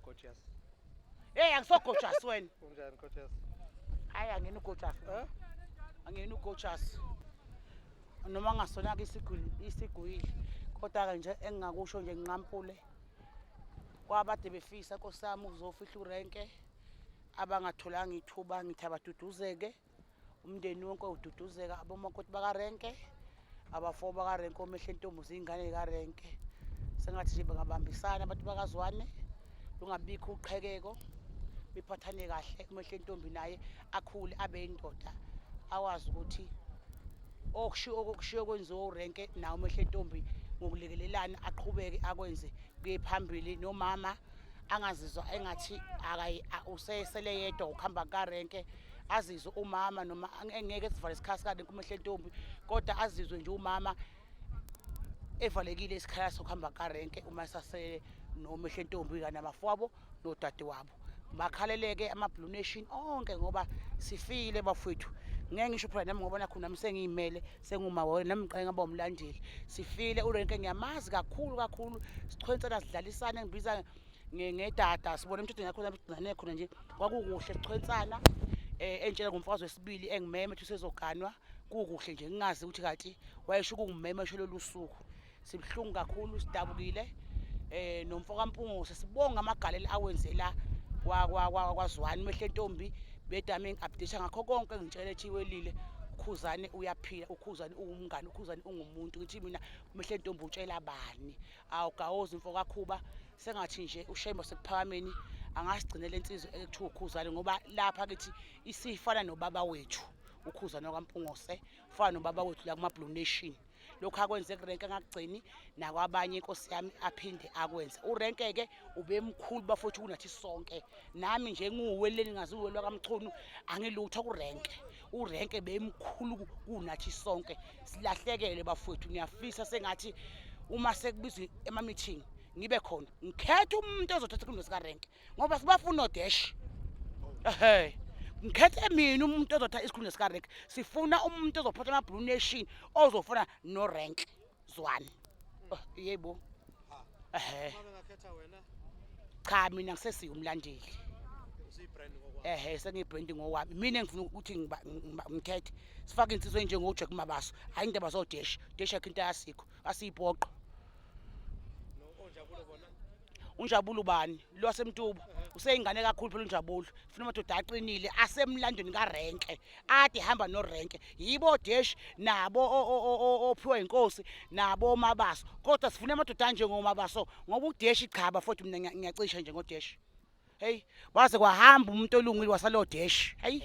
Gorgeous. Hey, angisogorgeous wena. Unjani Gorgeous? Hayi, angena ugorgeous. Eh? Angena ugorgeous. Noma ngasona ke isigwili isigwili. Kodwa ke nje engingakusho nje nginqampule. Kwabade befisa Nkosi yami uzofihla urenke abangatholanga ithuba ngithi abaduduzeke. Umndeni wonke ududuzeka abomakoti bakarenke, abafo bakarenke, omehle intombi ziyingane karenke. Sengathi nje bangabambisana abantu bakazwane, lungabikho uqhekeko, bephathane kahle, umehle intombi naye akhule abe indoda, awazi ukuthi okushiwo okushiwo kwenziwa urenke nawe umehle intombi ngokulekelelana aqhubeke akwenze kuye phambili nomama angazizwa engathi usesele yedwa ukuhamba karenke azizwe umama noma engeke sivale isikhala sikarenke umehle ntombi kodwa azizwe nje umama evalekile isikhala sokuhamba karenke uma esasele nomehle ntombi kanye nabafowabo nodadewabo bakhaleleke ama-blue nation onke ngoba sifile bafowethu ngeke ngisho phela nami ngoba nakho nami sengiyimele sengumawele nami ngiqale ngaba umlandeli sifile urenke ngiyamazi kakhulu kakhulu sichwensana sidlalisana ngibiza ngedada sibona emthethweni yakho nami khona nje kwakukuhle sichwensana eh entshela ngomfazi wesibili engimeme ethi usezoganwa kukuhle nje ngingazi ukuthi kanti wayesho ukungimema esho lolu suku sibuhlungu kakhulu sidabukile eh nomfo kaMpungose sibonga amagalelo awenzela kwa kwa kwaZwani mehle ntombi bedame ngi-update ngakho konke ngitshele ethi welile ukhuzane uyaphila ukhuzane uwumngane ukhuzane ungumuntu ngithi mina mehle ntombi utshela bani awugawozi mfo kakhuba sengathi nje ushembe sekuphakameni angasigcinela insizwa ekuthiwa ukhuzane ngoba lapha kithi isifana nobaba wethu ukhuzane wakampungose ufana nobaba wethu la kuma-blue nation lokhu akwenze kurenke angakugcini nakwabanye inkosi yami aphinde akwenze urenke-ke ubemkhulu bafowethu kunathi sonke nami nje ngiwuweleni ngazi uwelwa kamchunu angilutho kurenke urenke bemkhulu kunathi sonke silahlekele bafowethu ngiyafisa sengathi uma sekubizwa ema-meeting ngibe khona ngikhethe umuntu ozothatha isikhundla sikarenke ngoba sibafuna odash ehe ngikhethe mina umuntu ozothatha isikhundla sikarenke sifuna umuntu ozophatha ama-blue nation ozofana norenke zwane oh, yebo ehe cha mina ngisesiye umlandeli ehe sengiyibrand ngokwami mina engifuna ukuthi ngikhethe sifake insizwa enjengoJack Mabaso hayi indaba zodash dash yakhe into ayasikho asiyibhoqo unjabulo bani lo wasemtuba useyingane kakhulu phela unjabulo funa amadoda aqinile asemlandweni karenke ade hamba norenke yibo dash nabo ophiwa inkosi nabo mabaso kodwa sifuna amadoda anjengomabaso ngoba udash cha bafowethu mina ngiyacisha nje ngodash hey waze kwahamba umuntu olungile wasalo dash hey.